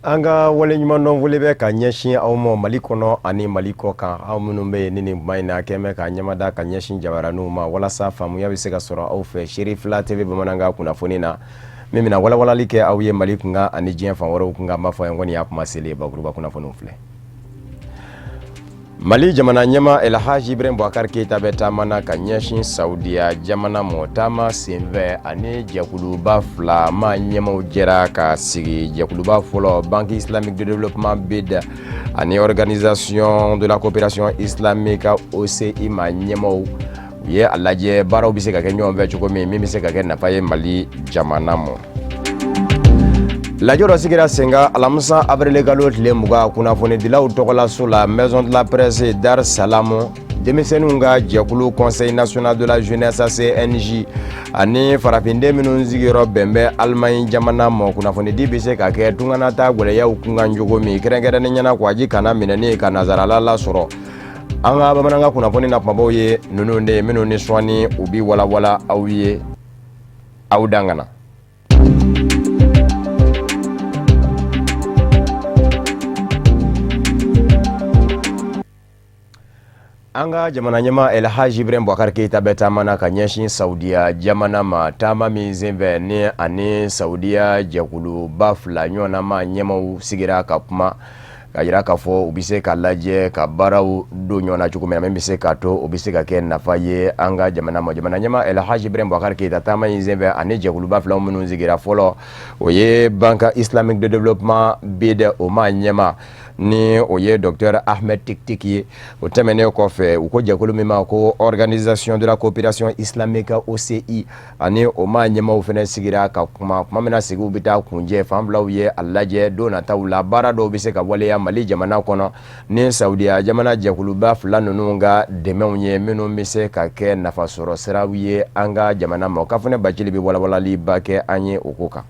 An ka waleɲumandɔn foli bɛ ka ɲɛsin aw ma Mali kɔnɔ ani Mali kɔ kan, aw minnu bɛ yen ni nin kuma in na kɛn bɛ ka ɲɛmada ka ɲɛsin jabaraninw ma walasa faamuya bɛ se ka sɔrɔ aw fɛ Serifila TV bamanankan kunnafoni na min bɛna walawalali kɛ aw ye Mali kunkan ani diɲɛ fan wɛrɛw kunkan. An b'a fɔ an kɔni y'a kuma selen bakuruba kunnafoniw filɛ. Mali jamana ɲɛmaa Elhaji Ibrahim Boubacar Keita bɛ taama na ka ɲɛsin Saudiya jamana ma. Taama senfɛ ani jɛkuluba fila maa ɲɛmaaw jɛra ka sigi. Jɛkuluba fɔlɔ, Banque Islamique de Développement BID, ani Organisation de la Coopération Islamique OCI maa ɲɛmaaw, u ye a lajɛ baaraw bɛ se ka kɛ ɲɔgɔn fɛ cogo min, min bɛ se ka kɛ nafa ye Mali jamana ma. Lajɛ dɔ sigira sen kan alamisa awirilikalo tile 20 kunnafonidilaw tɔgɔlaso la, Maison de la Presse Dar Salam. Denmisɛnninw ka jɛkulu Conseil national de la jeunesse CNJ ani farafinden minnu sigiyɔrɔ bɛn bɛ Allemagne jamana ma, kunnafonidi bɛ se ka kɛ tunganata gɛlɛyaw kunkan cogo min, kɛrɛnkɛrɛnnenya la kwaji kana minɛni ka nazarala lasɔrɔ. An ka bamanankan kunnafoni na kumabaw ye ninnu de ye, minnu ni sɔɔni u bɛ walawala aw ye. Aw dangana. An ka jamana ɲɛmaa Elhaji Ibrahim Boubacar Keita bɛ taama na ka ɲɛsin Saudiya jamana ma. Taama min senfɛ ni ani Saudiya jɛkuluba fila ɲɔgɔnna maa ɲɛmaaw sigira ka kuma, ka jira k'a fɔ u bɛ se ka lajɛ ka baaraw don ɲɔgɔn na cogo min na, min bɛ se k'a to o bɛ se ka kɛ nafa ye an ka jamana ma. Jamana ɲɛmaa Elhaji Ibrahim Boubacar Keita, taama in senfɛ ani jɛkuluba fila minnu sigira, fɔlɔ o ye Banque Islamique de Développement BID, o maa ɲɛmaa ni o ye Docteur Ahmed Tiktik ye. O tɛmɛnen kɔfɛ, u ko jɛkulu min ma ko Organisation de la Coopération Islamique OCI, ani o maa ɲɛmaaw fana sigira ka kuma. Kuma min na sigiw bɛ taa kuncɛ, fan filaw ye a lajɛ don nataw la baara dɔw bɛ se ka waleya Mali jamana kɔnɔ ni Saudiya jamana jɛkuluba fila ninnu ka dɛmɛw ye, minnu bɛ se ka kɛ nafasɔrɔ siraw ye an ka jamana ma. Kafunɛ Bacili bɛ walawalaliba kɛ an ye o ko kan.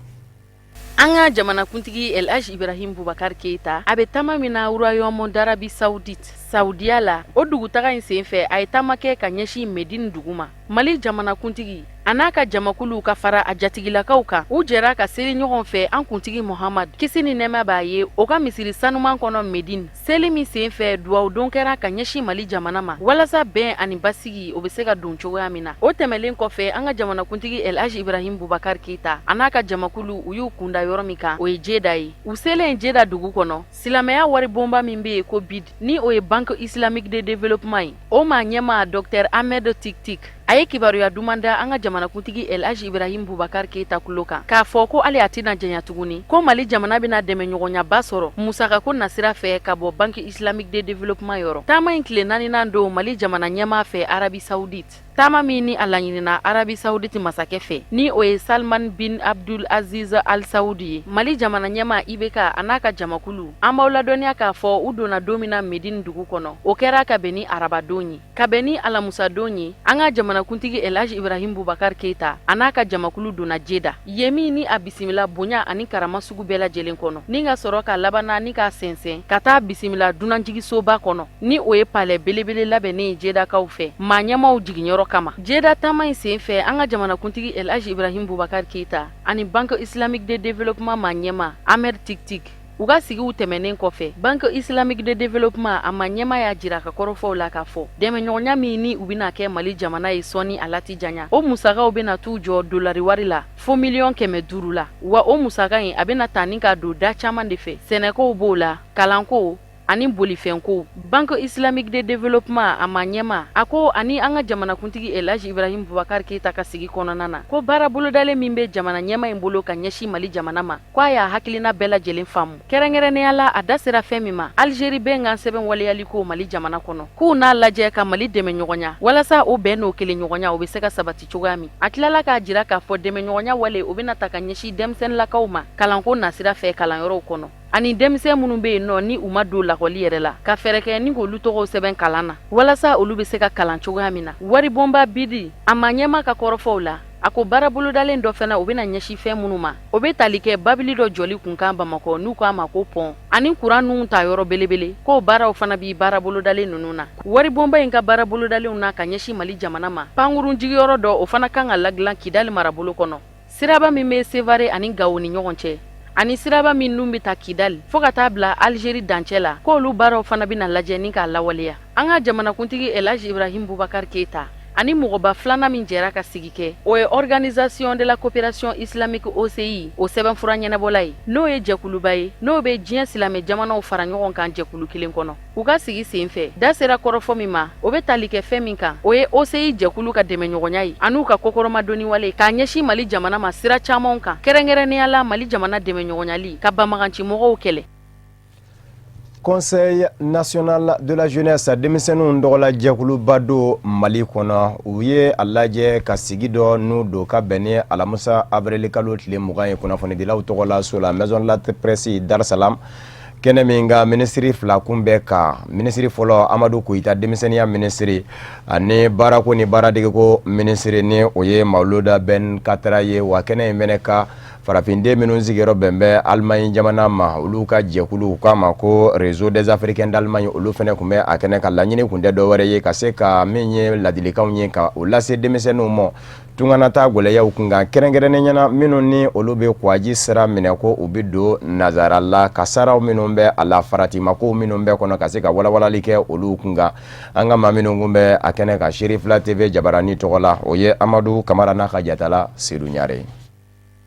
An ka jamanakuntigi El Hadj Ibrahim Boubacar Keita, a bɛ taama min na Royaume d'Arabie Saoudite, Saudiya la, o dugutaga in senfɛ, a ye taama kɛ ka ɲɛsin Medine dugu ma. Mali jamanakuntigi a n'a ka jamakulu ka fara a jatigilakaw kan, u jɛra ka seli ɲɔgɔn fɛ an kuntigi Muhamad, kisi ni nɛɛma b'a ye, o ka misiri sanuman kɔnɔ Medine. Seli min senfɛ, duwawu don kɛra ka ɲɛsin Mali jamana ma walasa bɛn ani basigi o bɛ se ka don cogoya min na. O tɛmɛlen kɔfɛ, an ka jamanakuntigi El Hadj Ibrahim Boubacar Keita a n'a ka jamakulu, u y'u kunda yɔrɔ min kan, o ye Jeda ye. U selen Jeda dugu kɔnɔ, silamɛya waribonba min bɛ yen ko BID, ni o ye Banque Islamique de Développement ye, o maa ɲɛmaa Docteur Ahmed Tiktik, a ye kibaruya duman da an ka jamanakuntigi El Hadj Ibrahim Boubacar Keita tulo kan k'a fɔ ko hali a tɛna janya tuguni ko Mali jamana bɛna dɛmɛɲɔgɔnyaba sɔrɔ musakako nasira fɛ ka bɔ Banque Islamique de Développement yɔrɔ. Taama in tile naaninan don Mali jamana ɲɛmaa fɛ Arabie Saoudite, taama min ni a laɲinina Arabie Saoudite masakɛ fɛ, ni o ye Salman bin Abdul Aziz Al Saoud ye. Mali jamana ɲɛmaa IBK a n'a ka jamakulu, an b'aw ladɔnniya k'a fɔ u donna don min na Medine dugu kɔnɔ, o kɛra ka bɛn ni arabadon ye. Ka bɛn ni alamusadon ye, an ka jamanakuntigi El Hadj Ibrahim Boubacar Keita a n'a ka jamakulu donna Jeda yen min ni a bisimila bonya ani karama sugu bɛɛ lajɛlen kɔnɔ, ni ka sɔrɔ ka labanna ni k'a sɛnsɛn ka taa bisimila dunanjiginsoba kɔnɔ, ni o ye palais belebele labɛnnen ye Jedakaw fɛ maa ɲɛmaaw jiginyɔrɔ kama. Jeda taama in senfɛ, an ka jamanakuntigi El Hadj Ibrahim Boubacar Keita ani Banque Islamique de Développement maa ɲɛmaa Ahmed Tiktik, u ka sigiw tɛmɛnen kɔfɛ, Banque Islamique de Développement a maa ɲɛmaa y'a jira ka kɔrɔfɔw la k'a fɔ dɛmɛɲɔgɔnya min ni u bɛna kɛ Mali jamana ye sɔɔni a lati janya, o musakaw bɛna t'u jɔ dolari wari la fo miliyɔn 500 la. Wa o musaka in, a bɛna ta ni ka don da caman de fɛ: sɛnɛkow b'o la, kalanko ani bolifɛnko. Banque Islamique de Développement a maa ɲɛmaa, a ko ani an ka jamanakuntigi El Hadj Ibrahim Boubacar Keita ka sigi kɔnɔna na, ko baara bolodalen min bɛ jamana ɲɛmaa in bolo ka ɲɛsin Mali jamana ma, ko a y'a hakilina bɛɛ lajɛlen faamu. Kɛrɛnkɛrɛnnenya la, a da sera fɛn min ma, Algérie bɛnkan sɛbɛn waleyali ko Mali jamana kɔnɔ, k'u n'a lajɛ ka Mali dɛmɛ ɲɔgɔnya walasa o bɛn n'o kelen ɲɔgɔnya o bɛ se ka sabati cogoya min. A tilala k'a jira k'a fɔ dɛmɛɲɔgɔnya wale o bɛna ta ka ɲɛsin denmisɛnninlakaw ma kalanko nasira fɛ kalanyɔrɔw kɔnɔ, ani denmisɛn minnu bɛ yen nɔ ni u ma don lakɔli yɛrɛ la, ka fɛɛrɛ kɛ ni k'olu tɔgɔw sɛbɛn kalan na walasa olu bɛ se ka kalan cogoya min na. Waribonba BID a maa ɲɛmaa ka kɔrɔfɔw la, a ko baara bolodalen dɔ fana o bɛna ɲɛsin fɛn minnu ma, o bɛ tali kɛ babili dɔ jɔli kunkan Bamakɔ, n'u k'a ma ko pont, ani kuran ninnu ta yɔrɔ belebele, k'o baaraw fana bi baara bolodalen ninnu na. Waribonba in ka baara bolodalenw na ka ɲɛsin Mali jamana ma, pankurun jigiyɔrɔ dɔ o fana kan ka ladilan Kidali marabolo kɔnɔ, siraba min bɛ Sevare ani Gawo ni ɲɔgɔn cɛ, Ani siraba min nun bɛ ta Kidali fo ka taa bila Alizeri dancɛ la, k'olu baaraw fana bɛna lajɛ ni k'a lawaleya. An ka jamanakuntigi Elhaji Ibrahim Boubacar Keita ani mɔgɔba filanan min jɛra ka sigi kɛ, o ye Organisation de la coopération islamique OCI, o sɛbɛnfura ɲɛnabɔla ye, n'o ye jɛkuluba ye n'o bɛ diɲɛ silamɛ jamanaw fara ɲɔgɔn kan jɛkulu kelen kɔnɔ. U ka sigi senfɛ, da sera kɔrɔfɔ min ma, o bɛ tali kɛ fɛn min kan, o ye OCI jɛkulu ka dɛmɛɲɔgɔnya ye an'u ka kɔkɔrɔmadonniwale k'a ɲɛsin Mali jamana ma sira camanw kan, kɛrɛnkɛrɛnnenya la Mali jamana dɛmɛɲɔgɔnyali ka banbagancimɔgɔw kɛlɛ. Conseil national de la jeunesse, denmisɛnninw tɔgɔla jɛkuluba don Mali kɔnɔ, u ye a lajɛ ka sigi dɔ n'u don ka bɛn ni alamisa avril kalo tile 20 ye, kunnafonidilaw tɔgɔla so la, Maison de la presse Dar Salam, kɛnɛ min ka minisiri fila kun bɛ kan, minisiri fɔlɔ Amadu Koyita, denmisɛnninya minisiri, ani baarako ni baaradegeko minisiri, ni o ye Mawuluda Ben Katara ye. Wa kɛnɛ in fɛnɛ ka farafinden minnu sigiyɔrɔ bɛn bɛ Alimaɲi jamana ma, olu ka jɛkulu k'a ma ko Réseau des Africains d'Allemagne, olu fɛnɛ tun bɛ a kɛnɛ ka laɲini kun tɛ dɔwɛrɛ ye ka se ka min ye ladilikanw ye ka o lase denmisɛnninw ma tunganata gɛlɛyaw kunkan, kɛrɛnkɛrɛnnenya na minnu ni olu bɛ kwaji sira minɛ ko u bɛ don nazara la, kasaraw minnu bɛ a la, faratimako minnu bɛ kɔnɔ, ka se ka walawalali kɛ olu kunkan. An ka maa minnu kun bɛ a kɛnɛ kan Serifila TV jabarani tɔgɔ la, o ye Amadu Kamara n'a ka jatala Sedu Ɲare ye.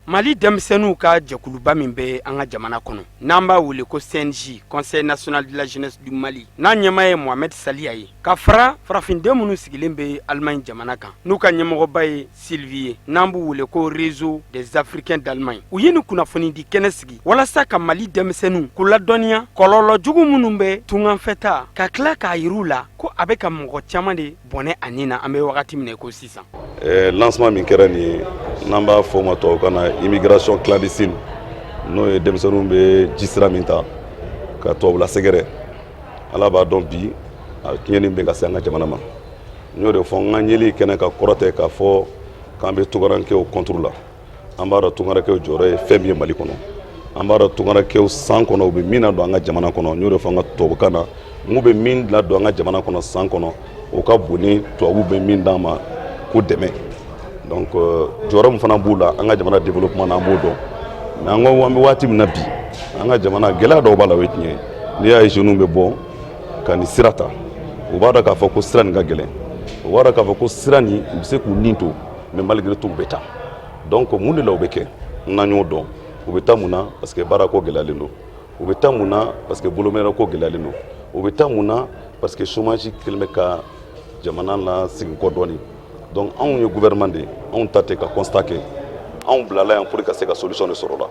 Mali denmisɛnninw ka jɛkuluba min bɛ an ka jamana kɔnɔ, n'an b'a wele ko CNJ, Conseil national de la jeunesse du Mali, n'a ɲɛmaa ye Mohamed Saliya ye, ka fara farafinden minnu sigilen bɛ Allemagne jamana kan, n'u ka ɲɛmɔgɔba ye Sylvie ye, n'an b'u wele ko Réseau des Africains d'Allemagne, u ye nin kunnafonidi kɛnɛ sigi walasa ka Mali denmisɛnninw k'u ladɔnniya kɔlɔlɔ jugu minnu bɛ tunganfɛta, ka tila k'a yir'u la ko a bɛ ka mɔgɔ caman de bɔnɛ a ni na an bɛ wagati min na i ko sisan. Lancement min kɛra nin ye, n'an b'a fɔ o ma tubabukan na immigration clandestine, n'o ye denmisɛnninw bɛ ji sira min ta ka tubabula sɛgɛrɛ, Ala b'a dɔn bi a tiɲɛni bɛ ka se an ka jamana ma. N y'o de fɔ n ka ɲeli kɛnɛ ka kɔrɔ tɛ k'a fɔ k'an bɛ tunkarankew contre la. An b'a dɔn tunkarankew jɔyɔrɔ ye fɛn min ye Mali kɔnɔ, an b'a dɔn tunkarankew san kɔnɔ u bɛ min na don an ka jamana kɔnɔ. N y'o de fɔ n ka tubabukan na, n k'u bɛ min ladon an ka jamana kɔnɔ san kɔnɔ, o ka bon ni tubabu bɛ min d'an ma ko dɛmɛ. Donc jɔyɔrɔ min fana b'u la an ka jamana développement na, an b'o dɔn. Mais an ko an bɛ waati min na bi, an ka jamana gɛlɛya dɔw b'a la, o ye tiɲɛ ye. N'i y'a ye jeunes bɛ bɔ ka nin sira ta, u b'a dɔn k'a fɔ ko sira nin ka gɛlɛn, u b'a dɔn k'a fɔ ko sira nin u bɛ se k'u nin to, mais malgré tout u bɛ taa. Donc mun de la u bɛ kɛ, n'an y'o dɔn, u bɛ taa mun na? Parce que baarako gɛlɛyalen don. U bɛ taa mun na? Parce que bolomɛrɛko gɛlɛyalen don. U bɛ taa mun na? Parce que chômage kɛlen bɛ ka jamana la segin kɔ dɔɔnin. Donc anw ye gouvernement de ye, anw ta tɛ ka constat kɛ. Anw bilala yan pour que ka se ka solution de sɔrɔ o la.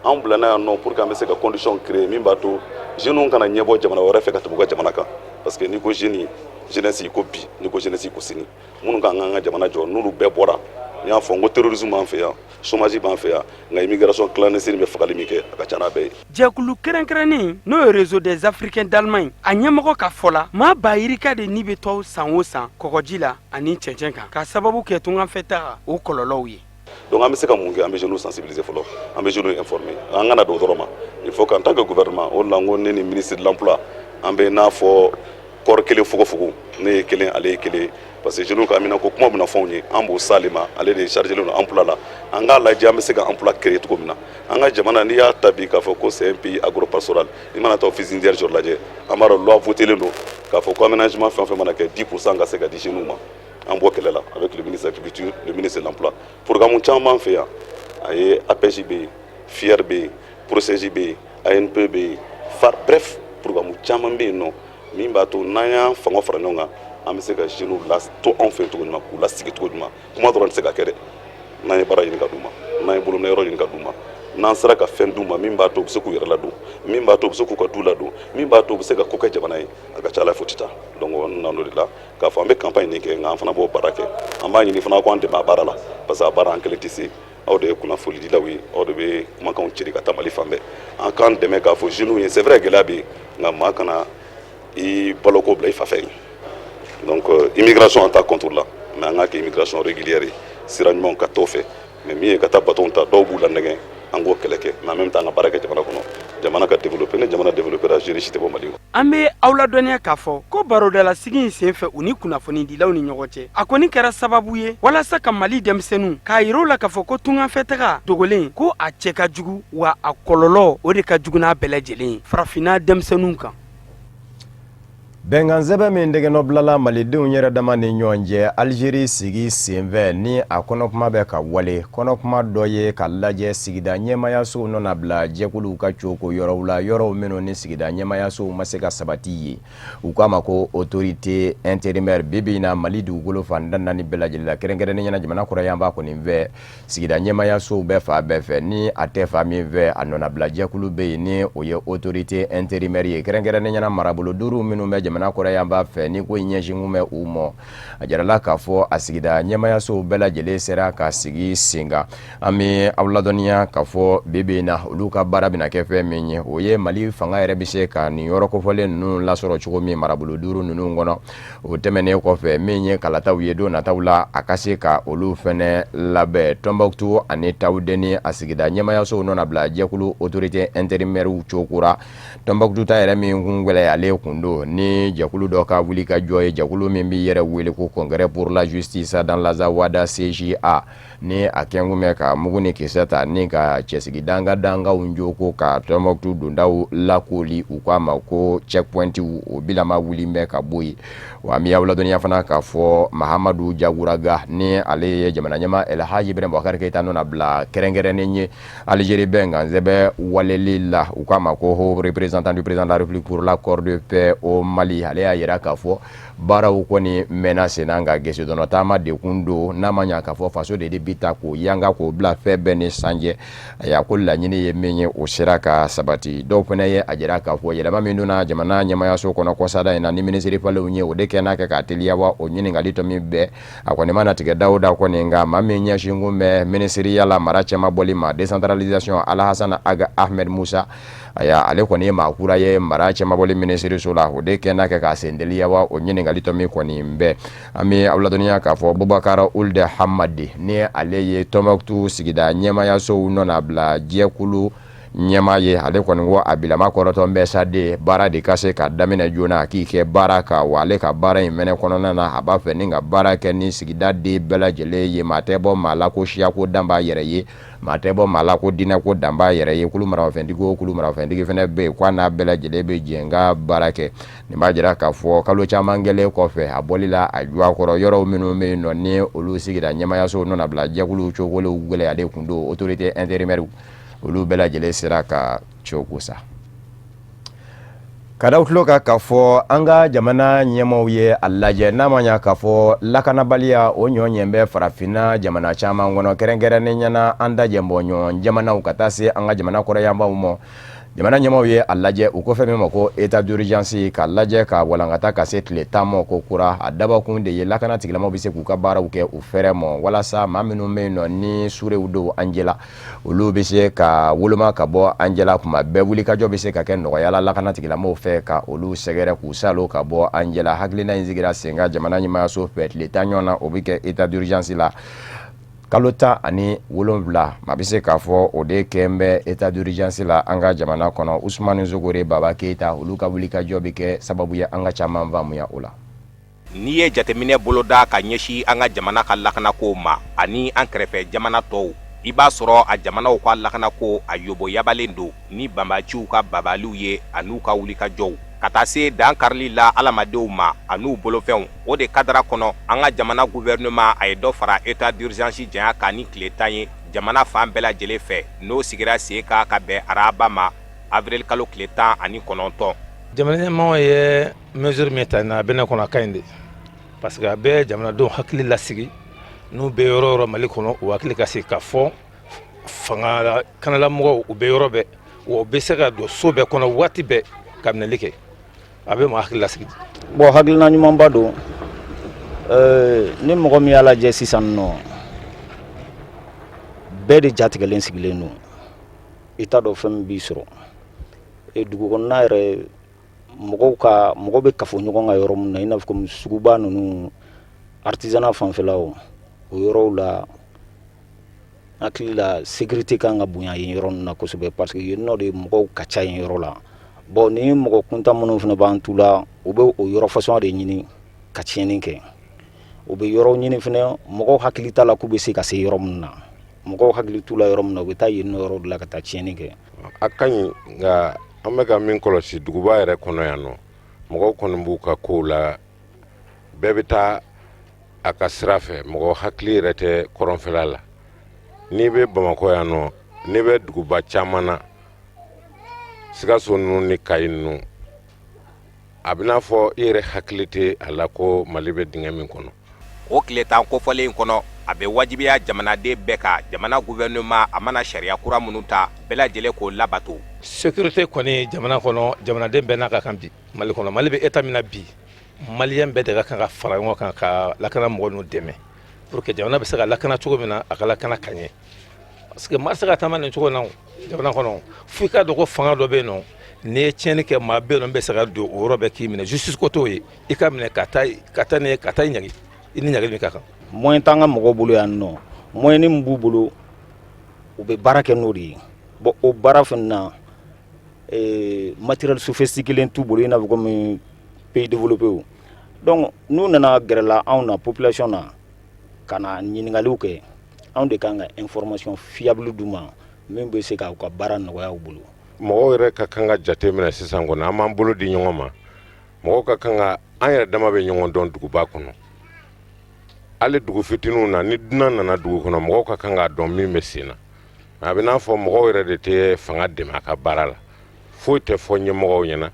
Anw bilala yan nɔ pour que an bɛ se ka condition créer min b'a to jeunes kana ɲɛbɔ jamana wɛrɛ fɛ ka tɛmɛ u ka jamana kan, parce que n'i ko jeune, jeunesse, i ko bi, n'i ko jeunesse, i ko sini. Minnu kan k'an ka jamana jɔ, n'olu bɛɛ bɔra, n y'a fɔ n ko terrorisme b'an fɛ yan, chômage b'an fɛ yan, nka immigration clandestine bɛ fagali min kɛ, a ka ca n'a bɛɛ ye. Jɛkulu kɛrɛnkɛrɛnnen, n'o ye Réseau des Africains d'Allemagne, a ɲɛmɔgɔ ka fɔ la, maa ba yirika de ni bɛ tɔw san o san kɔgɔji la ani cɛncɛn kan, ka sababu kɛ tunganfɛta o kɔlɔlɔw ye. Donc an bɛ se ka mun kɛ? An bɛ jeunes sensibiliser fɔlɔ, an bɛ jeunes informer. An kana don o dɔrɔn ma, il faut qu'en tant que gouvernement, o de la n ko ne ni ministre de l'Emploi, an bɛ n'a fɔ kɔri kelen fogofogo, ne ye kelen, ale ye kelen, parce que jeunes ka amina ko kuma bɛna fɔ anw ye, an b'o s'ale ma, ale de chargé don emploi la. An k'a lajɛ an bɛ se ka emploi créer cogo min na an ka jamana. N'i y'a ta bi k'a fɔ ko c'est un pays agropastoral, i mana taa office d'ingénieur lajɛ, an b'a dɔn loi votélen don k'a fɔ ko aménagement fɛn o fɛn mana kɛ, 10 % ka se ka di jeunes ma. An bɔ kɛlɛ la avec le ministre de l'Agriculture, le ministre de l'Emploi. Programme caman b'an fɛ yan, a ye APEJ bɛ yen, FIER bɛ yen, PROCEJ bɛ yen, ANP bɛ yen, FAR, bref, programme caman bɛ yen nɔ min b'a to n'an y'an fanga fara ɲɔgɔn kan, an bɛ se ka jeunes la to anw fɛ cogo ɲuman, k'u lasigi cogo ɲuman. Kuma dɔrɔn tɛ se ka kɛ dɛ. N'an ye baara ɲini ka d'u ma, n'an ye bolominɛyɔrɔ ɲini ka d'u ma, n'an sera ka fɛn d'u ma min b'a to u bɛ se k'u yɛrɛ ladon, min b'a to u bɛ se k'u ka du ladon, min b'a to u bɛ se ka ko kɛ jamana ye, a ka ca ala fɛ o tɛ taa. Donc an nana o de la k'a fɔ an bɛ campagne nin kɛ, nka an fana b'o baara kɛ. An b'a ɲini fana k'an dɛmɛ a baara la, parce que a baara an kelen tɛ se. Aw de ye kunnafonidilaw ye, aw de bɛ kumakanw ceri ka taa Mali fan bɛɛ. An k'an dɛmɛ k'a fɔ jeunes ye, c'est vrai, gɛlɛya bɛ yen, nka maa kana i baloko bila i fa fɛ yen. Donc immigration, an t'a contre la, mais an k'a kɛ immigration régulière ye, sira ɲumanw ka t'o fɛ. Mais min ye ka taa bateau ta, dɔw b'u la nɛgɛn, an k'o kɛlɛ kɛ, mais en même temps an ka baara kɛ jamana kɔnɔ. Jamana ka développer. Ni jamana développer, jeune si tɛ bɔ Mali kɔnɔ. An bɛ aw ladɔnniya k'a fɔ ko barodalasigi in senfɛ, u ni kunnafonidilaw ni ɲɔgɔn cɛ, a kɔni kɛra sababu ye walasa ka Mali denmisɛnninw k'a yira u la k'a fɔ ko tungafɛtaga dogolen, ko a cɛ ka jugu, wa a kɔlɔlɔ, o de ka jugu n'a bɛɛ lajɛlen ye farafinna denmisɛnninw kan. Bɛnkansɛbɛn min tɛgɛnɔ bilala malidenw yɛrɛ dama ni ɲɔgɔn cɛ Alizeri sigi senfɛ, ni a kɔnɔkuma bɛ ka wale, kɔnɔkuma dɔ ye ka lajɛ sigida ɲɛmayasow nɔnabila jɛkuluw ka coko yɔrɔw la, yɔrɔw minnu ni sigida ɲɛmayasow ma se ka sabati ye, u k'a ma ko autorité intérimaire. Bi bi in na, Mali dugukolo fan 14 bɛɛ lajɛlen la, kɛrɛnkɛrɛnnenya na jamana kɔrɔyanfan kɔni fɛ, sigida ɲɛmayasow bɛ fan bɛɛ fɛ. Ni a tɛ fan min fɛ, a nɔnabila jɛkulu bɛ yen, ni o ye autorité intérimaire ye. Kɛrɛnkɛrɛnnenya na marabolo duuru minnu bɛ jamana kɔrɔyanfan fɛ, ni ko in ɲɛsinkun bɛ u mɔ, a jirala k'a fɔ a sigida ɲɛmayasow bɛɛ lajɛlen sera ka sigi sen kan. An bɛ aw ladɔnniya k'a fɔ bi bi in na, olu ka baara bɛna kɛ fɛn min ye, o ye Mali fanga yɛrɛ bɛ se ka nin yɔrɔ kofɔlen ninnu lasɔrɔ cogo min marabolo duuru ninnu kɔnɔ. O tɛmɛnen kɔfɛ, min ye kalataw ye don nataw la, a ka se ka olu fɛnɛ labɛn. Tɔnbɔkutu ani Tawudeni, a sigida ɲɛmayasow nɔnabila jɛkulu autorité intérimaire cokora. Tɔnbɔkutu ta yɛrɛ min kun gɛlɛyalen kun don ni jɛkulu dɔ ka wuli ka jɔ ye, jɛkulu min b'i yɛrɛ wele ko Congrès pour la justice dans l'Azawad, CJA, ni a kɛnkun bɛ ka mugu ni kisɛ ta ni ka cɛsigi danga dangaw joko ka Tɔnbɔkutu dondaw lakoli, u k'a ma ko checkpoint, o bilama wuli bɛ ka bɔ yen. Wa an bɛ aw ladɔnniya fana k'a fɔ Mahamadu Jaguraga, ni ale ye jamana ɲɛmaa El Hadji Ibrahim Boubacar Keïta nɔnabila kɛrɛnkɛrɛnnen ye Algérie bɛnkansɛbɛn waleli la, u k'a ma ko haut représentant du président de la République pour l'accord de paix au Mali, ale y'a jira k'a fɔ baaraw kɔni mɛnna senna, nka gesedɔnɔ taama de kun don. N'a ma ɲa k'a fɔ faso de bi ta k'o yanga k'o bila fɛn bɛɛ ni sanjɛ, a ko laɲini ye min ye, o sera ka sabati. Dɔw fana ye a jira k'a fɔ yɛlɛma min donna jamana ɲɛmayaso kɔnɔ kɔsada in na ni minisiri falenw ye, o de kɛ n'a kɛ k'a teliya wa? O ɲininkali tɔ min bɛɛ, a kɔni mana tigɛ dawuda kɔni, nka maa min ɲɛsinkun bɛ minisiriya la mara cɛmabɔli ma, décentralisation, Alhassan Ag Ahmed Musa, aya, ale kɔni ye maa kura ye mara cɛmabɔli minisiriso la, o de kɛ n'a kɛ k'a sen teliya wa? O ɲininkali tɔ min kɔni bɛɛ. An bɛ aw ladɔnniya k'a fɔ Bubakar Ould Hamadi, ni ale ye Tɔnbɔkutu sigida ɲɛmayasow nɔnabila jɛkulu ɲɛmaa ye, ale kɔni ko a bilama kɔrɔtɔ bɛ sa de baara de ka se ka daminɛ joona, k'i kɛ baara kan. Wa ale ka baara in mɛnɛ kɔnɔna na, a b'a fɛ ni ka baara kɛ ni sigida den bɛɛ lajɛlen ye. Maa tɛ bɔ maa la ko siyako dan b'a yɛrɛ ye, maa tɛ bɔ maa la ko diinɛ ko dan b'a yɛrɛ ye. Kulu marafɛntigi o kulu marafɛntigi fana bɛ yen, k'a n'a bɛɛ lajɛlen bɛ jɛ ka baara kɛ. Nin b'a jira k'a fɔ kalo caman kɛlen kɔfɛ a bɔli la a juwa kɔrɔ, yɔrɔw minnu bɛ yen nɔ, ni olu sigira ɲɛmayaso nɔnabila jɛkulu cogolew gɛlɛyalen kun don, autorité intérimaire, olu bɛɛ lajɛlen sera ka coko sa. Ka da tulo kan k'a fɔ an ka jamana ɲɛmaaw ye a lajɛ, n'a ma ɲa k'a fɔ lakanabaliya o ɲɔ ɲɛ bɛ farafinna jamana caman kɔnɔ, kɛrɛnkɛrɛnnen ɲɛna an da jɛnbɔ ɲɔgɔn jamanaw ka taa se an ka jamana kɔrɔyanfanw ma. Jamana ɲɛmaaw ye a lajɛ, u ko fɛn min ma ko état d'urgence, k'a lajɛ ka walankata ka se tile 10 ma ko kura. A dabɔkun de ye lakana tigilamaw bɛ se k'u ka baaraw kɛ u fɛrɛ ma, walasa maa minnu bɛ yen nɔ ni suurew don an jɛla, olu bɛ se ka woloma ka bɔ an jɛla kuma bɛɛ. Wulikajɔ bɛ se ka kɛ nɔgɔya la lakana tigilamaw fɛ ka olu sɛgɛrɛ k'u salo ka bɔ an jɛla. Hakilina in sigira sen kan jamana ɲɛmaayaso fɛ. Tile 10 ɲɔgɔn na, o bɛ kɛ état d'urgence la. Kalo 17, maa bɛ se k'a fɔ o de kɛn bɛ état d'urgence la an ka jamana kɔnɔ. Usumani Sogore, Baba Keyita, olu ka wulikajɔ bɛ kɛ sababu ye an ka caman faamuya o la. N'i ye jateminɛ boloda ka ɲɛsin an ka jamana ka lakanako ma ani an kɛrɛfɛ jamana tɔw, i b'a sɔrɔ a jamanaw ka lakanako a yoboyabalen don ni banbaciw ka babaliw ye an'u ka wulikajɔw, ka taa se dan karili la adamadenw ma an'u bolofɛnw. O de kadara kɔnɔ, an ka jamana gouvernement a ye dɔ fara état d'urgence janya kan ni tile 10 ye jamana fan bɛɛ lajɛlen fɛ, n'o sigira sen kan ka bɛn araba ma, avril kalo tile 19. Jamana ɲɛmɔgɔ ye mesure min ta a bɛ ne kɔnɔ, a ka ɲi de, parce que a bɛ jamanadenw hakili lasigi. N'u bɛ yɔrɔ yɔrɔ Mali kɔnɔ, u hakili ka sigi k'a fɔ fanga kanalamɔgɔw, u bɛ yɔrɔ bɛɛ, wa u bɛ se ka don so bɛɛ kɔnɔ waati bɛɛ ka minɛli kɛ. A bɛ maa hakili lasigi. Bon, hakilina ɲumanba don. Ni mɔgɔ min y'a lajɛ sisan nɔ, bɛɛ de jatigɛlen sigilen don, i t'a dɔn fɛn min b'i sɔrɔ dugu kɔnɔna yɛrɛ. Mɔgɔw ka mɔgɔ bɛ kafo ɲɔgɔn kan yɔrɔ min na, i n'a fɔ komi suguba ninnu, artisanat fanfɛlaw, o yɔrɔw la. Hakili la, sécurité kan ka bonya yen yɔrɔ ninnu na kosɛbɛ, parce que yen nɔ de mɔgɔw ka ca yen yɔrɔ la. Bon, ni mɔgɔ kuntan minnu fana b'an tu la, u bɛ o yɔrɔ façon de ɲini ka tiɲɛni kɛ. U bɛ yɔrɔ ɲini fana, mɔgɔw hakili t'a la k'u bɛ se ka se yɔrɔ min na. Mɔgɔw hakili t'u la yɔrɔ min na, u bɛ taa yen nɔ yɔrɔ de la ka taa tiɲɛni kɛ. A ka ɲi, nka an bɛ ka min kɔlɔsi duguba yɛrɛ kɔnɔ yan nɔ, mɔgɔw kɔni b'u ka kow la, bɛɛ bɛ taa a ka sira fɛ, mɔgɔ hakili yɛrɛ tɛ kɔrɔnfɛla la. N'i bɛ Bamakɔ yan nɔ, n'i bɛ duguba caman na, Sikaso ninnu ni Kayi ninnu, a bɛ n'a fɔ i yɛrɛ hakili tɛ a la ko Mali bɛ dingɛ min kɔnɔ. O tile 10 kofɔlen in kɔnɔ, a bɛ wajibiya jamanaden bɛɛ kan, jamana gouvernement a mana sariya kura minnu ta, bɛɛ lajɛlen k'o labato. Sécurité kɔni jamana kɔnɔ, jamanaden bɛɛ n'a ka kan bi Mali kɔnɔ. Mali bɛ état min na bi, maliyɛn bɛɛ de ka kan ka fara ɲɔgɔn kan ka lakana mɔgɔ ninnu dɛmɛ pour que jamana bɛ se ka lakana cogo min na, a ka lakana ka ɲɛ, parce que maa se ka taama nin cogo na jamana kɔnɔ, fo i k'a dɔn ko fanga dɔ bɛ yen nɔ. N'i ye tiɲɛni kɛ, maa bɛ yen nɔ bɛ se ka don o yɔrɔ bɛɛ k'i minɛ. Justice ko t'o ye, i ka minɛ ka taa, ka taa ni ka taa ɲangi, i ni ɲangi min ka kan. Moyen t'an ka mɔgɔw bolo yan nɔ. Moyen min b'u bolo, u bɛ baara kɛ n'o de ye. Bon, o baara fana na, matériel sophistiqué t'u bolo i n'a fɔ comme pays développé. Donc n'u nana gɛrɛla anw na, population na, ka na ɲininkaliw kɛ, anw de kan ka information fiable d'u ma min bɛ se k'u ka baara nɔgɔya u bolo. Mɔgɔw yɛrɛ ka kan ka jate minɛ sisan kɔni, an b'an bolo di ɲɔgɔn ma. Mɔgɔw ka kan ka, an yɛrɛ dama bɛ ɲɔgɔn dɔn duguba kɔnɔ, hali dugu fitininw na. Ni dunan nana dugu kɔnɔ, mɔgɔw ka kan k'a dɔn min bɛ sen na. A bɛ n'a fɔ mɔgɔw yɛrɛ de tɛ fanga dɛmɛ a ka baara la. Foyi tɛ fɔ ɲɛmɔgɔw ɲɛna,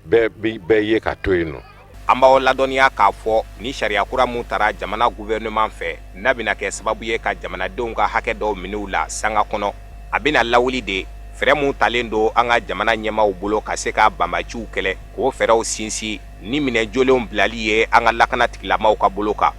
bɛɛ bɛɛ ye ka to yen nɔ. An b'aw ladɔnniya k'a fɔ ni sariya kura mun tara jamana gouvernement fɛ, n'a bɛna kɛ sababu ye ka jamanadenw ka hakɛ dɔw minɛ u la sanga kɔnɔ, a bɛna lawuli de fɛɛrɛ mun talen don an ka jamana ɲɛmaaw bolo ka se ka banbaciw kɛlɛ, k'o fɛɛrɛw sinsin ni minɛn jolenw bilali ye an ka lakana tigilamaw ka bolo kan.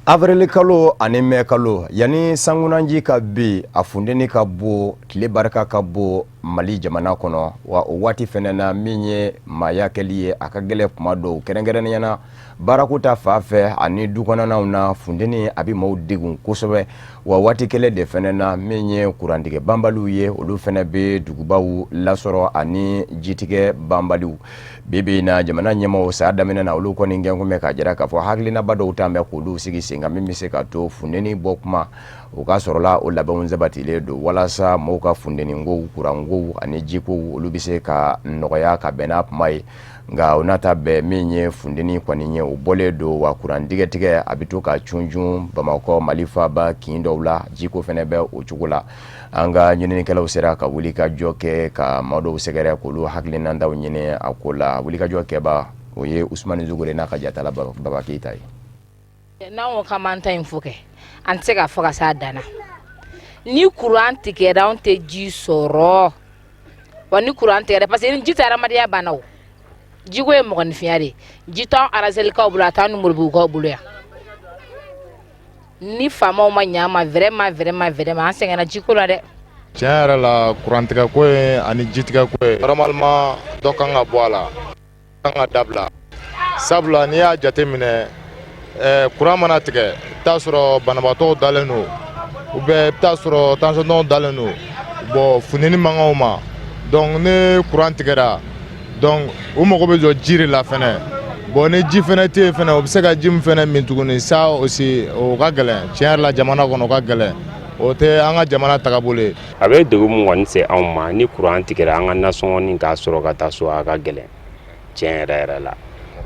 Avril kalo ani mɛ kalo, yanni sankunanji ka bin, a funteni ka bon, tile barika ka bon Mali jamana kɔnɔ. Wa o waati fɛnɛ na, min ye maaya kɛli ye, a ka gɛlɛn kuma dɔw, kɛrɛnkɛrɛnnenya na baarako ta fan fɛ ani du kɔnɔnaw na. Funteni a bɛ maaw degun kosɛbɛ. Wa waati kelen de fɛnɛ na, min ye kurantigɛ banbaliw ye, olu fɛnɛ bɛ dugubaw lasɔrɔ ani jitigɛ banbaliw. Bi bi in na, jamana ɲɛmaaw san daminɛ na, olu kɔni kɛ kun bɛ k'a jira k'a fɔ hakilinaba dɔw ta bɛ k'olu sigi sen kan min bɛ se ka to funteni bɔ kuma o ka sɔrɔla. O labɛnw sabatilen don walasa maaw ka funtenikow, kurankow ani jikow, olu bɛ se ka nɔgɔya ka bɛn n'a kuma ye. Nka o n'a ta bɛɛ, min ye funteni kɔni ye, o bɔlen don wa kuran tigɛtigɛ a bɛ to ka cuncun Bamakɔ, Mali faaba kin dɔw la. Jiko fɛnɛ bɛ o cogo la. An ka ɲininikɛlaw sera ka wuli ka jɔ kɛ ka maa dɔw sɛgɛrɛ k'olu hakilinataw ɲini a ko la. Wulikajɔ kɛba o ye Usumani Zugure n'a ka jatala Baba Keyita ye. N'an ko k'an b'an ta in fɔ kɛ, an tɛ se k'a fɔ ka s'a dan na. Ni kuran tigɛra, anw tɛ ji sɔrɔ wa. Ni kuran tigɛra, parce que ni ji tɛ, adamadenya banna. O jiko ye mɔgɔninfinya de ye. Ji t'anw Arazelikaw bolo, a t'anw ni Moribugukaw bolo yan. Ni faamaw ma ɲɛ an ma, vraiment, vraiment, vraiment, an sɛgɛnna jiko la dɛ. Tiɲɛ yɛrɛ la, kurantigɛko ye ani jitigɛko ye, normalement dɔ kan ka bɔ a la, kan ka dabila, sabula n'i y'a jate minɛ, kuran mana tigɛ, i bɛ t'a sɔrɔ banabaatɔw dalen don, ou bien i bɛ t'a sɔrɔ tensionnatɔw dalen don. Bon, funteni man kan o ma. Donc ni kuran tigɛra, donc u mago bɛ jɔ ji de la fɛnɛ. Bon, ni ji fɛnɛ tɛ yen fɛnɛ, u bɛ se ka ji min fɛnɛ min tuguni, ça aussi o ka gɛlɛn. Tiɲɛ yɛrɛ la, jamana kɔnɔ, o ka gɛlɛn, o tɛ an ka jamana tagabolo ye. A bɛ degun min kɔni se anw ma, ni kuran tigɛra, an ka nasɔngɔni k'a sɔrɔ ka taa so, a ka gɛlɛn tiɲɛ yɛrɛ yɛrɛ la.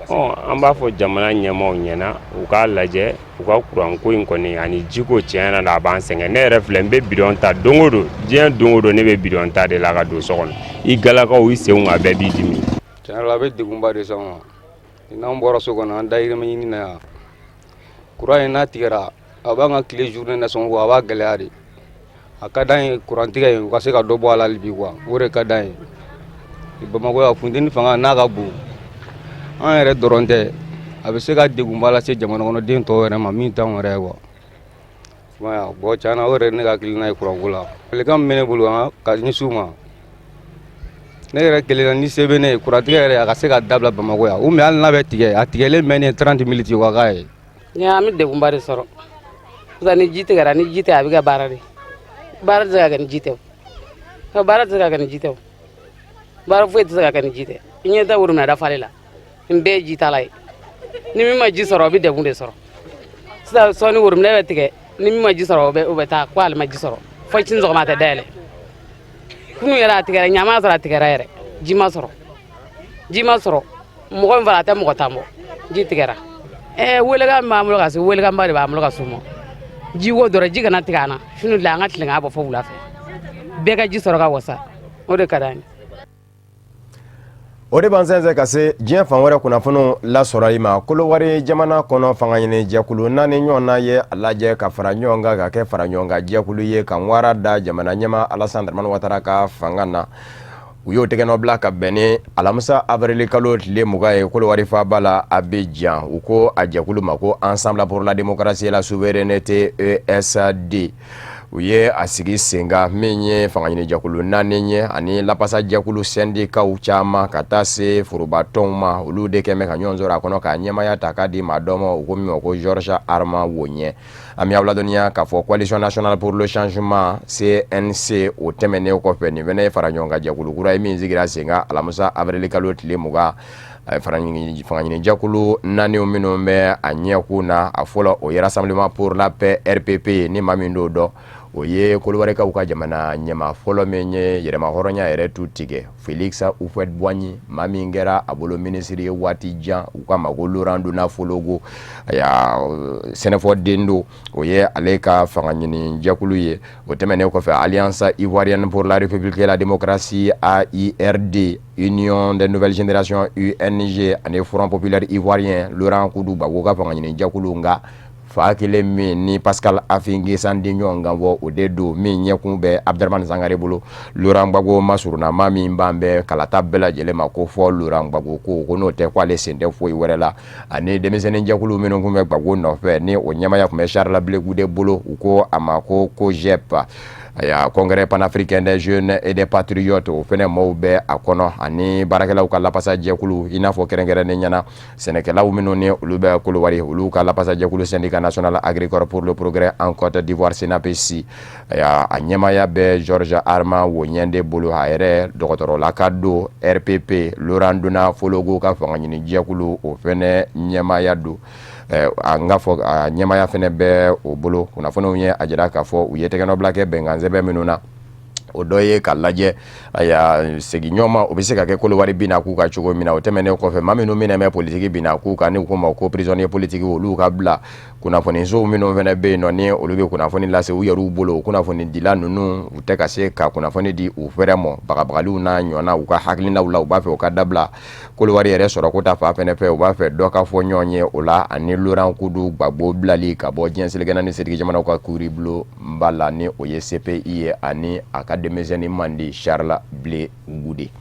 Ɔ, an b'a fɔ jamana ɲɛmaaw ɲɛna, u k'a lajɛ u ka kuranko in kɔni ani jiko. Tiɲɛ yɛrɛ la, a b'an sɛgɛn. Ne yɛrɛ filɛ, n bɛ bidɔn ta don o don, diɲɛ don o don, ne bɛ bidɔn ta de la ka don so kɔnɔ. I galakaw, i senw, a bɛɛ b'i dimi. Tiɲɛ yɛrɛ la, a bɛ degunba de s'anw ma. N'an bɔra so kɔnɔ, an dayirimɛ ɲini na yan. Kuran in n'a tigɛra, a b'an ka tile journée nasɔngɔ ko a b'a gɛlɛya de. A ka d'an ye kurantigɛ in, u ka se ka dɔ bɔ a la hali bi quoi, o de ka d'an ye. Bamakɔ yan, funteni fanga n'a ka bon, an yɛrɛ dɔrɔn tɛ, a bɛ se ka degunba lase jamana kɔnɔden tɔw yɛrɛ ma min t'anw yɛrɛ ye quoi. Bon, tiɲɛ na, o yɛrɛ ne ka hakilina ye kuranko la. Folikan min bɛ ne bolo ka ɲɛsin u ma, ne yɛrɛ kelen na, ni se bɛ ne ye, kurantigɛ yɛrɛ a ka se ka dabila Bamakɔ yan, ou bien hali n'a bɛ tigɛ, a tigɛlen mɛnnen 30 minutes, o ka k'a ye. An bɛ degunba de sɔrɔ. Ni ji tigɛra, ni ji tɛ, a bɛ kɛ baara de. Baara tɛ se ka kɛ ni ji tɛ o, baara tɛ se ka kɛ ni ji tɛ o, baara foyi tɛ se ka kɛ ni ji tɛ. I ɲɛ tɛ worobinɛ dafalen la, nin bɛɛ ye jitala ye. Ni min ma ji sɔrɔ, o bɛ degun de sɔrɔ. Sisan sɔɔni worobinɛ bɛ tigɛ, ni min ma ji sɔrɔ, o bɛ taa ko ale ma ji sɔrɔ fo sini sɔgɔma, a tɛ dayɛlɛ. Kunun yɛrɛ a tigɛra, ɲama sɔrɔ a tigɛra yɛrɛ, ji ma sɔrɔ, ji ma sɔrɔ. Mɔgɔ min fana, a tɛ mɔgɔ tan bɔ, ji tigɛra. Ɛɛ, welekan min b'an bolo ka se, welekanba de b'an bolo ka s'u ma. Jiko dɔrɔn, ji kana tigɛ an na su ni tile, an ka tilen k'a bɔ fo wula fɛ, bɛɛ ka ji sɔrɔ ka wasa, o de ka d'an ye. O de b'an sɛnsɛn ka se diɲɛ fan wɛrɛ kunnafoniw lasɔrɔli ma. Kolowari jamana kɔnɔ, fanga ɲini jɛkulu 4 ɲɔgɔnna ye a lajɛ ka fara ɲɔgɔn kan ka kɛ fara ɲɔgɔn kan jɛkulu ye ka wara da jamana ɲɛmaa Alassane Dramane Ouattara ka fanga na. U y'o tɛgɛnɔ bila ka bɛn ni alamisa avril kalo tile 20 ye Kolowari faaba la Abidjan. U ko a jɛkulu ma ko Ensemble pour la démocratie et la souveraineté, ESD. U ye a sigi sen kan min ye fanga ɲini jɛkulu 4 ye ani lapasa jɛkulu sɛndikaw caman ka taa se forobatɔnw ma. Olu de kɛn bɛ ka ɲɔgɔn sɔrɔ a kɔnɔ k'a ɲɛmaaya ta k'a di maa dɔ ma, u ko min ma ko Georges Armand Woɲɛ. An bɛ aw ladɔnniya k'a fɔ Coalition nationale pour le changement, CNC, o tɛmɛnen kɔfɛ, nin fana ye fara ɲɔgɔn kan jɛkulu kura ye min sigira sen kan alamisa avril kalo tile 20. Fanga ɲini jɛkulu 4 minnu bɛ a ɲɛkun na, a fɔlɔ, o ye Rassemblement pour la paix, RPP. Ni maa min d'o dɔn, o ye Kolowarikaw ka jamana ɲɛmaa fɔlɔ min ye yɛrɛma hɔrɔnya yɛrɛ tu tigɛ, Félix Houphouët-Boigny, maa min kɛra a bolo minisiri ye waati jan, u k'a ma ko Laurent Dona Fologo, sɛnɛfɔ den don, o ye ale ka fanga ɲini jɛkulu ye. O tɛmɛnen kɔfɛ, Alliance ivoirienne pour la République et la démocratie, AIRD, Union des nouvelles générations, UNG, ani Front populaire ivoirien, Laurent Koudou Gbagbo ka fanga ɲini jɛkulu, nka fa kelen min ni Pascal Affi N'Guessan di ɲɔgɔn kan fɔ, o de don min ɲɛkun bɛ Abdramane Sangare bolo. Laurent Gbagbo masurunna maa min b'an bɛɛ kalata bɛɛ lajɛlen ma ko fɔ Laurent Gbagbo ko n'o tɛ, k'ale sen tɛ foyi wɛrɛ la. Ani denmisɛnnin jɛkulu minnu tun bɛ Gbagbo nɔfɛ, ni o ɲɛmaya tun bɛ Charles Blé Goudé bolo, u ko a ma ko COJEP, aya Congrès panafricain des jeunes et des patriotes, o fɛnɛ maaw bɛ a kɔnɔ, ani baarakɛlaw ka lapasa jɛkulu, i n'a fɔ kɛrɛnkɛrɛnnen ɲɛna sɛnɛkɛlaw minnu ni olu bɛ Kolowari, olu ka lapasa jɛkulu, Syndicat national agricole pour le progrès en Côte d'Ivoire, SYNAPECI, a ɲɛmaya bɛ Georges Armand Woɲɛ de bolo, a yɛrɛ dɔgɔtɔrɔlaka don. RPP, Laurent Dona Fologo ka fanga ɲini jɛkulu, o fɛnɛ ɲɛmaya don, an ka fɔ a ɲɛmaya fɛnɛ bɛ o bolo. Kunnafoniw ye a jira k'a fɔ u ye tɛgɛnɔbila kɛ bɛnkan sɛbɛn minnu na, o dɔ ye ka lajɛ aya segin ɲɔgɔn ma, o bɛ se ka kɛ Kolowari binna k'u ka cogo min na. O tɛmɛnen kɔfɛ, maa minnu minɛ bɛ politiki binna k'u kan, ni u ko ma ko prisonnier politique, olu ka bila. Kunnafonisow minnu fana bɛ yen nɔ, ni olu bɛ kunnafoni lase u yɛrɛw bolo, kunnafonidila ninnu, u tɛ ka se ka kunnafoni di u fɛrɛ ma, bagabagaliw n'a ɲɔgɔnna u ka hakilinaw la, u b'a fɛ u ka dabila. Kolowari yɛrɛ sɔrɔ ko ta fan fɛnɛ fɛ, u b'a fɛ dɔ ka fɔ ɲɔgɔn ye o la, ani Laurent Koudou Gbagbo bilali ka bɔ diɲɛ seleke naani setigi jamanaw ka kiiribulonba la, ni o ye CPI ye, ani a ka denmisɛnnin mandi Charles Blé Goudé.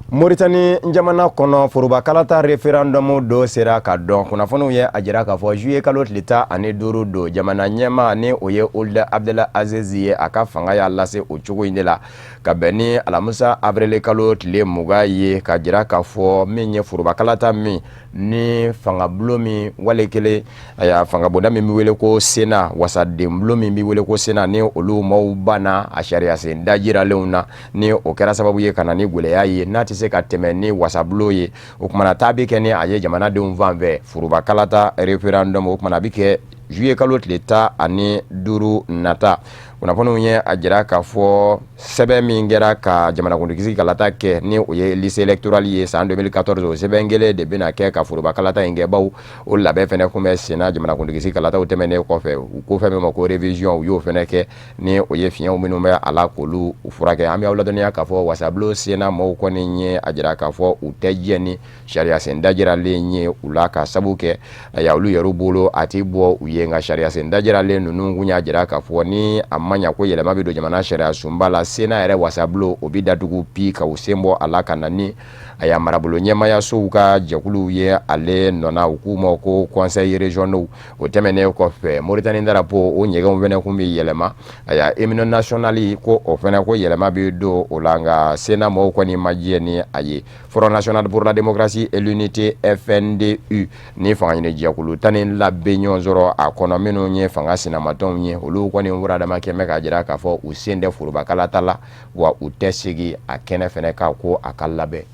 Moritani jamana kɔnɔ, foroba kalata référendum dɔ sera ka dɔn. Kunnafoniw ye a jira k'a fɔ juillet kalo tile 15 don, jamana ɲɛmaa ni o ye Ould Abdel Aziz ye, a ka fanga y'a lase o cogo in de la ka bɛn ni alamisa avril kalo tile 20 ye, ka jira k'a fɔ min ye foroba kalata min ni fangabulon min wale kelen, aya fangabonda min bɛ wele ko Sénat, wasadenbulon min bɛ wele ko Sénat, ni olu maaw banna a sariyasen dajiralenw na, ni o kɛra sababu ye ka na ni gɛlɛya ye n'a tɛ se ka tɛmɛ ni wasabulon ye. O kumana taa bɛ kɛ ni a ye jamanadenw fan fɛ, foroba kalata référendum, o kumana a bɛ kɛ juillet kalo tile 15 nata. Kunnafoniw ye a jira k'a fɔ sɛbɛn min kɛra ka jamanakuntigi kalata kɛ, ni o ye liste électorale ye san 2014, o sɛbɛn kelen de bɛna kɛ ka foroba kalata in kɛ, bawo o labɛn fɛnɛ kun bɛ senna jamanakuntigi kalataw tɛmɛnen kɔfɛ. U ko fɛn min ma ko révision, u y'o fɛnɛ kɛ, ni o ye fiɲɛw minnu bɛ a la k'olu furakɛ. An bɛ aw ladɔnniya k'a fɔ wasabulon Sénat maaw kɔni ye a jira k'a fɔ u tɛ jɛ ni sariyasen dajiralen ye u la, ka sabu kɛ aya olu yɛrɛ bolo a tɛ bɔ u ye. Nka sariyasen dajiralen ninnu kun y'a jira k'a fɔ ni a ma ɲa ko yɛlɛma bɛ don jamana sariya sunba la, Sénat yɛrɛ wasabulon o bɛ datugu pi ka u sen bɔ a la ka na ni a marabolo ɲɛmayasow ka jɛkuluw ye ale nɔ na, u k'u ma ko conseils régionaux. O tɛmɛnen kɔfɛ, Moritani drapeau o ɲɛgɛnw fɛnɛ kun bɛ yɛlɛma. Aya, hymne national ko o fɛnɛ ko yɛlɛma bɛ don o la, nka Sénat mɔgɔw kɔni ma jɛ ni a ye. Front national pour la démocratie et l'unité, FNDU, ni fangaɲini jɛkulu 12 bɛ ɲɔgɔn sɔrɔ a kɔnɔ, minnu ye fanga sinamatɔnw ye, olu kɔni furadama kɛn bɛ k'a jira k'a fɔ u sen tɛ forobakalata la, wa u tɛ segin a kɛnɛ fɛnɛ kan ko a ka labɛn.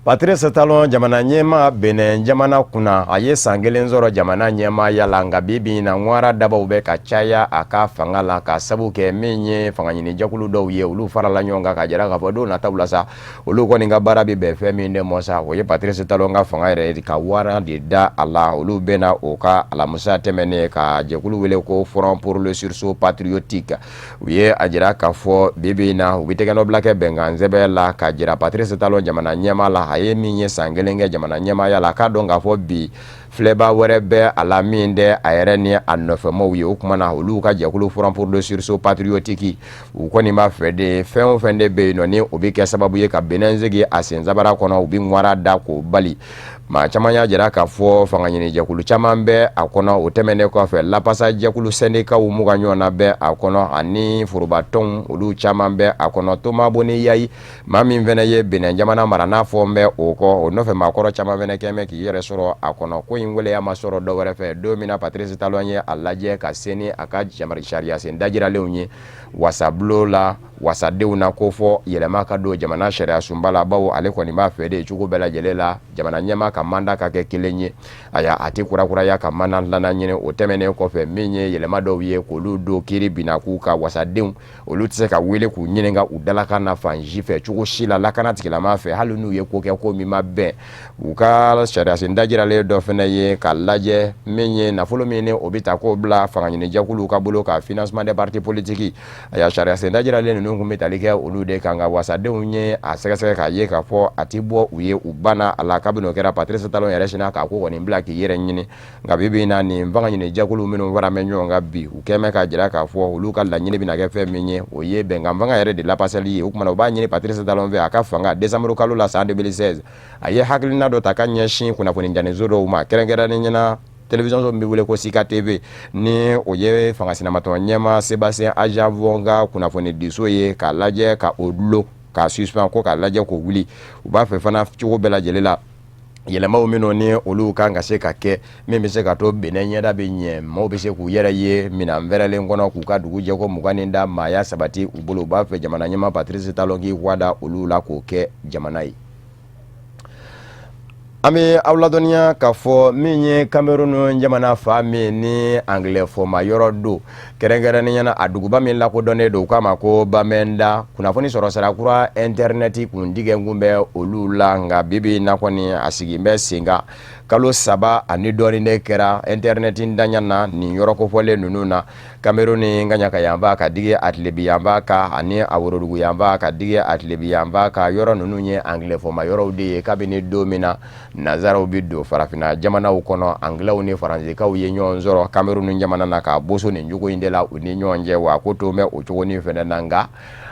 Patrice Talon, jamana ɲɛmaa Benin jamana kunna, a ye san 1 sɔrɔ jamana ɲɛmaaya la, nka bi bi in na, ŋwara dabaw bɛ ka caya a ka fanga la, ka sabu kɛ min ye fangaɲini jɛkulu dɔw ye, olu farala ɲɔgɔn kan ka jira k'a fɔ don nataw la sa, olu kɔni ka baara bɛ bɛn fɛn min de ma sa, o ye Patrice Talon ka fanga yɛrɛ ka wara de da a la. Olu bɛna o ka alamisa tɛmɛnen ka jɛkulu wele ko Front pour le sursaut patriotique. U ye a jira k'a fɔ bi bi in na, u bɛ tɛgɛnɔbila kɛ bɛnkan sɛbɛn la ka jira Patrice Talon jamana ɲɛmaa la, a ye min ye san 1 kɛ jamana ɲɛmaaya la, k'a dɔn k'a fɔ bi filɛba wɛrɛ bɛ a la min tɛ a yɛrɛ ni a nɔfɛmaw ye. O tuma na, olu ka jɛkulu Front pour le sursaut patriotique, u kɔni b'a fɛ de, fɛn o fɛn de bɛ yen nɔ ni o bɛ kɛ sababu ye ka Benin segin a sen sabara kɔnɔ, u bɛ ŋwara da k'o bali. Maa caman y'a jira k'a fɔ fangaɲini jɛkulu caman bɛ a kɔnɔ. O tɛmɛnen kɔfɛ, lapasa jɛkulu sɛndikaw 20 ɲɔgɔnna bɛ a kɔnɔ, ani forobatɔnw, olu caman bɛ a kɔnɔ. Thomas Boni Yayi, maa min fana ye Benin jamana mara n'a fɔ n bɛ o kɔ, o nɔfɛ maakɔrɔ caman fana kɛn bɛ k'i yɛrɛ sɔrɔ a kɔnɔ. Ko in waleya ma sɔrɔ dɔ wɛrɛ fɛ, don min na Patrice Talon ye a lajɛ ka se ni a ka sariya sen dajiralenw ye wasabulon la, wasadenw na ko fɔ yɛlɛma ka don jamana sariya sunba la, bawo ale kɔni b'a fɛ de cogo bɛɛ lajɛlen la jamana ɲɛmaa ka mandat ka kɛ kelen ye. Aya, a tɛ kurakuraya ka mandat filanan ɲini. O tɛmɛnen kɔfɛ, min ye yɛlɛma dɔw ye k'olu don kiiri binakun ka wasadenw, olu tɛ se ka wele k'u ɲininka u dalakan na fan si fɛ, cogo si la, lakana tigilama fɛ, hali n'u ye ko kɛ ko min ma bɛn. U ka sariyasen dajiralen dɔ fana ye ka lajɛ min ye nafolo min ni o bɛ ta k'o bila fangaɲinijɛkuluw ka bolo ka financement des partis politiques. Aya, sariyasen dajiralen ninnu tun bɛ tali kɛ olu de kan, nka wasadenw ye a sɛgɛsɛgɛ k'a ye k'a fɔ a tɛ bɔ u ye, u banna a la. Kabini o kɛra, Patrice Talon yɛrɛ sinna k'a ko kɔni bila k'i yɛrɛ ɲini. Nka bi bi in na, nin fangaɲinijɛkulu minnu fara bɛ ɲɔgɔn kan bi, u kɛn bɛ k'a jira k'a fɔ olu ka laɲini bɛna kɛ fɛn min ye, o ye bɛnkan fanga yɛrɛ de lapasali ye. O tuma na, u b'a ɲini Patrice Talon fɛ a ka fanga. Décembre kalo la san 2016, a ye hakilina dɔ ta ka ɲɛsin kunnafoni janiso dɔw ma, kɛrɛnkɛrɛnnen ɲɛna télévision so min bɛ wele ko Sika TV, ni o ye fanga sinamatɔn ɲɛmaa Sébastien Ajavon ka kunnafoni diso ye, k'a lajɛ ka o dulon k'a suspend, ko k'a lajɛ k'o wuli. U b'a fɛ fana cogo bɛɛ lajɛlen la, yɛlɛmaw minnu ni olu kan ka se ka kɛ min bɛ se ka to Benin ɲɛda bɛ ɲɛ, maaw bɛ se k'u yɛrɛ ye minɛn fɛrɛlen kɔnɔ, k'u ka dugu jɛko 20 ni da maaya sabati u bolo, u b'a fɛ jamana ɲɛmaa Patrice Talon k'i da olu la k'o kɛ jamana ye. An bɛ aw ladɔnniya k'a fɔ min ye Cameroun jamana fa min ni anglais fɔma yɔrɔ don, kɛrɛnkɛrɛnnenya na a duguba min lakodɔnnen don, u k'a ma ko Bamenda, kunnafoni sɔrɔ sira kura internet kun tigɛ kun bɛ olu la, nka bi bi na kɔni a sigi bɛ sen kan. Kalo 3 ani dɔɔnin de kɛra internet danya na nin yɔrɔ kofɔlen ninnu na, Cameroun ni kaɲaka yanfan ka digi a tilebi yanfan kan, ani a worodugu yanfan ka digi a tilebi yanfan kan. Yɔrɔ ninnu ye anglais fɔma yɔrɔw de ye. Kabini don min na nanzaraw bɛ don farafinna jamanaw kɔnɔ, anglais ni faransikaw ye ɲɔgɔn sɔrɔ Cameroun jamana na k'a boso nin cogo in de la u ni ɲɔgɔn cɛ, wa ko to bɛ o cogo fana na. Nka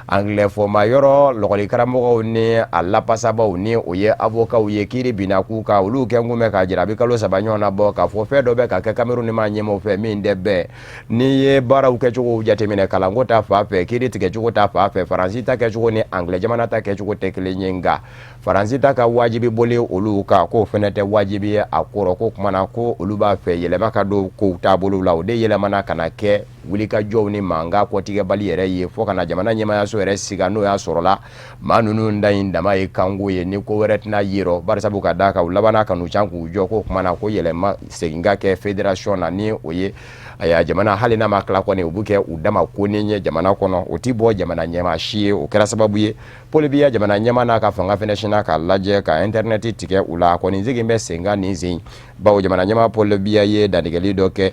anglais fɔma yɔrɔ lɔgɔlikaramɔgɔw ni a lapasabaw, ni o ye avocatw ye kiiri binna k'u kan, olu kɛ kun bɛ k'a jira a bɛ kalo 3 ɲɔgɔn na bɔ k'a fɔ fɛn dɔ bɛ ka kɛ Cameroun ni maa ɲɛmaaw fɛ min tɛ bɛn. N'i ye baaraw kɛcogo jateminɛ, kalanko ta fan fɛ, kiiri tigɛcogo ta fan fɛ, Faransi ta kɛcogo ni anglais jamana ta kɛcogo tɛ kelen ye. Nka Faransi ta ka wajibi boli olu kan, k'o fana tɛ wajibi ye a kɔrɔ ko kuma na, ko olu b'a fɛ yɛlɛma ka don kow taabolo la. O de yɛlɛmana ka na kɛ wulikajɔw ni mankan kɔtigɛbali yɛrɛ ye, fo ka na jamana ɲɛmaayaso yɛrɛ sigi. N'o y'a sɔrɔla maa ninnu da in dama ye kanko ye, ni ko wɛrɛ tɛna ye barisabu ka d'a kan u labanna ka n'u can k'u jɔ ko kuma na ko yɛlɛma segin ka kɛ fédération na, ni o ye ayiwa jamana, hali n'a ma tila kɔni, u bɛ kɛ u dama ko ni ye jamana kɔnɔ, o tɛ bɔ jamana ɲɛmaa si ye. O kɛra sababu ye Paul Biya jamana ɲɛmaa n'a ka fanga fɛnɛ sinna k'a lajɛ ka internet tigɛ u la. A kɔni segin bɛ sen kan nin sen, bawo jamana ɲɛmaa Paul Biya ye dantigɛli dɔ kɛ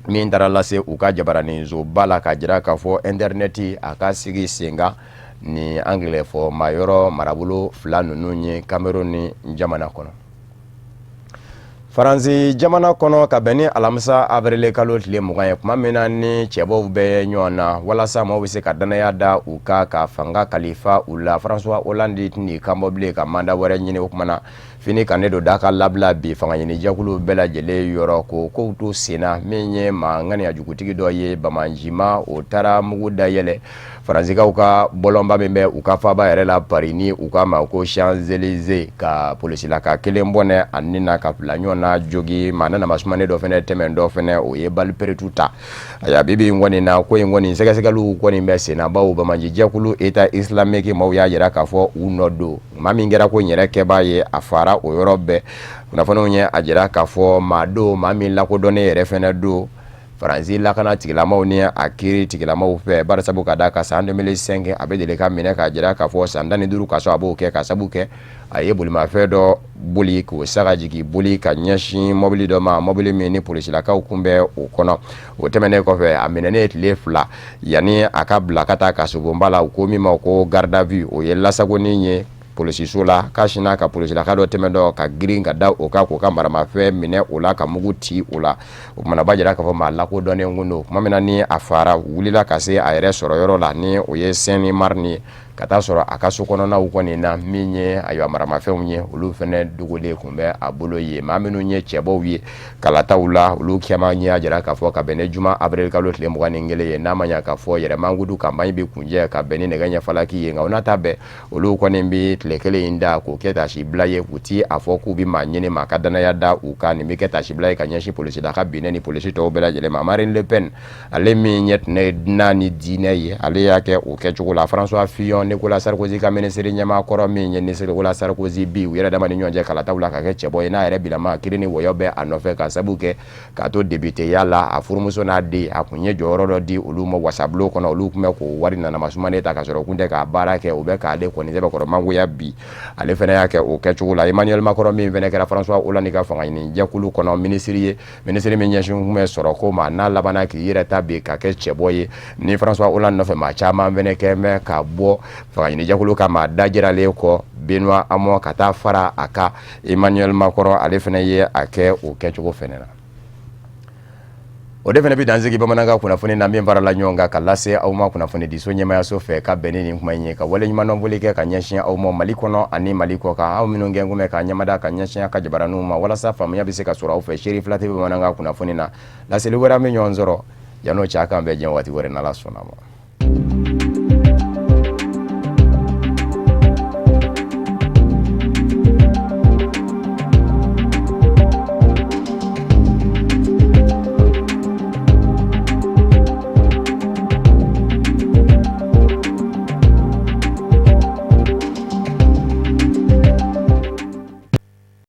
min taara lase u ka jabaraninsoba la, k'a jira k'a fɔ internet a ka sigi sen kan ni anglais fɔ maa yɔrɔ marabolo fila ninnu ye Cameroun ni jamana kɔnɔ. Faransi jamana kɔnɔ, ka bɛn ni alamisa avril kalo tile 20 ye, tuma min na ni cɛbɔw bɛ ɲɔgɔn na walasa maaw bɛ se ka dannaya da u kan ka fanga kalifa u la, François Hollande tɛn'i kanbɔ bilen ka mandat wɛrɛ ɲini. O tuma na, fini kannen don da ka labila bi fangaɲinijɛkulu bɛɛ lajɛlen yɔrɔ ko kow to senna. Min ye maa ŋaniya jugutigi dɔ ye, banbaancima, o taara mugu da yɛlɛ Faransikaw ka bɔlɔnba min bɛ u ka faaba yɛrɛ la Paris, ni u k'a ma ko Champs-Élysées, ka polisilaka kelen bɔnɛ a ni na, ka fila ɲɔgɔn na jogi. Maa nana sumanen dɔ fana tɛmɛ dɔ fana, o ye balle perdue ta. Ayiwa, bi bi in kɔni na, ko in kɔni sɛgɛsɛgɛliw kɔni bɛ senna, bawo banbaancijɛkulu État islamique maaw y'a jira k'a fɔ u nɔ don. Maa min kɛra ko in yɛrɛ kɛbaa ye, a fara o yɔrɔ bɛɛ. Kunnafoniw ye a jira k'a fɔ maa don, maa min lakodɔnnen yɛrɛ fana don Faransi lakana tigilamaw ni a kiiri tigilamaw fɛ, bari sabu ka da ka san 2005 a bɛ deli ka minɛ k'a jira k'a fɔ san 15 kaso a b'o kɛ, ka sabu kɛ a ye bolimafɛn dɔ boli k'o sagajigi boli ka ɲɛsin mɔbili dɔ ma, mɔbili min ni polisilakaw kun bɛ o kɔnɔ. O tɛmɛnen kɔfɛ, a minɛnen tile 2 yanni a ka bila ka taa kasobonba la, u ko min ma ko garde à vue, o ye lasagoni ye polisiso la, k'a sinna ka polisilaka dɔ tɛmɛ dɔ ka girin ka da o kan k'o ka maramafɛn minɛ o la, ka mugu ci o la. O kumana, b'a jira k'a fɔ maa lakodɔnnen kun don. Tuma min na ni a fara wulila ka se a yɛrɛ sɔrɔ yɔrɔ la, ni o ye Seine-et-Marne ye, ka taa sɔrɔ a ka so kɔnɔnaw kɔni na, min ye ayiwa maramafɛnw ye, olu fana dogolen tun bɛ a bolo ye. Maa minnu ye cɛbɔw ye kalataw la, olu caman y'a jira k'a fɔ ka bɛn ni juma avril kalo tile 21 ye, n'a ma ɲa k'a fɔ yɛrɛmankudu campagne bɛ kuncɛ ka bɛn ni nɛgɛ ɲɛ falaki ye. Nka o n'a ta bɛɛ, olu kɔni bɛ tile kelen in da k'o kɛ tasibila ye, k'u ti a fɔ k'u bɛ maa ɲini maa ka danaya da u kan. Nin bɛ kɛ tasibila ye ka ɲɛsin polisilaka binnen ni polisi tɔw bɛɛ lajɛlen ma. Marine Le Pen, ale min ye tɛnɛ ye dunan ni diinɛ ye, ale y'a kɛ o kɛcogo la. François Fillon, Nicolas Sarkozy ka minisiri ɲɛmaa kɔrɔ, min ye Nicolas Sarkozy bi u yɛrɛ dama ni ɲɔgɔn cɛ kalataw la ka kɛ cɛbɔ ye, n'a yɛrɛ bilama kiri ni wɔyɔ bɛ a nɔfɛ, ka sabu kɛ k'a to députéya la, a furumuso n'a den, a kun ye jɔyɔrɔ dɔ di olu ma wasabulon kɔnɔ, olu tun bɛ k'o wari nanamasumanen ta ka sɔrɔ u kun tɛ k'a baara kɛ. U bɛ k'ale kɔni sɛbɛkɔrɔ mangoya bi, ale fana y'a kɛ o kɛcogo la. Emmanuel Macron min fana kɛra François Hollande ka fangaɲini jɛkulu kɔnɔ minisiri ye, minisiri min ɲɛsin kun bɛ sɔrɔ ko ma, n'a labanna k'i yɛrɛ ta bi ka kɛ cɛbɔ ye ni François Hollande nɔfɛ, maa caman fana kɛ mɛn ka bɔ fangaɲini jɛkulu ka maa dajiralen kɔ, Benoît Hamon, ka taa fara a kan. Emmanuel Macron, ale fana ye a kɛ o kɛcogo fana na. O de fana bɛ dan sigi bamanankan kunnafoni na min farala ɲɔgɔn kan ka lase aw ma kunnafonidiso ɲɛmayaso fɛ, ka bɛn ni nin kuma in ye, ka waleɲumandɔn foli kɛ ka ɲɛsin aw ma Mali kɔnɔ ani Mali kɔ kan, aw minnu kɛ kun bɛ ka ɲɛmada ka ɲɛsin a ka jabaraninw ma walasa faamuya bɛ se ka sɔrɔ aw fɛ. Seeri fila tɛ bamanankan kunnafoni na. Laseli wɛrɛ, an bɛ ɲɔgɔn sɔrɔ. Yan'o cɛ, a k'an bɛn diɲɛ waati wɛrɛ, n'Ala sɔnna ma.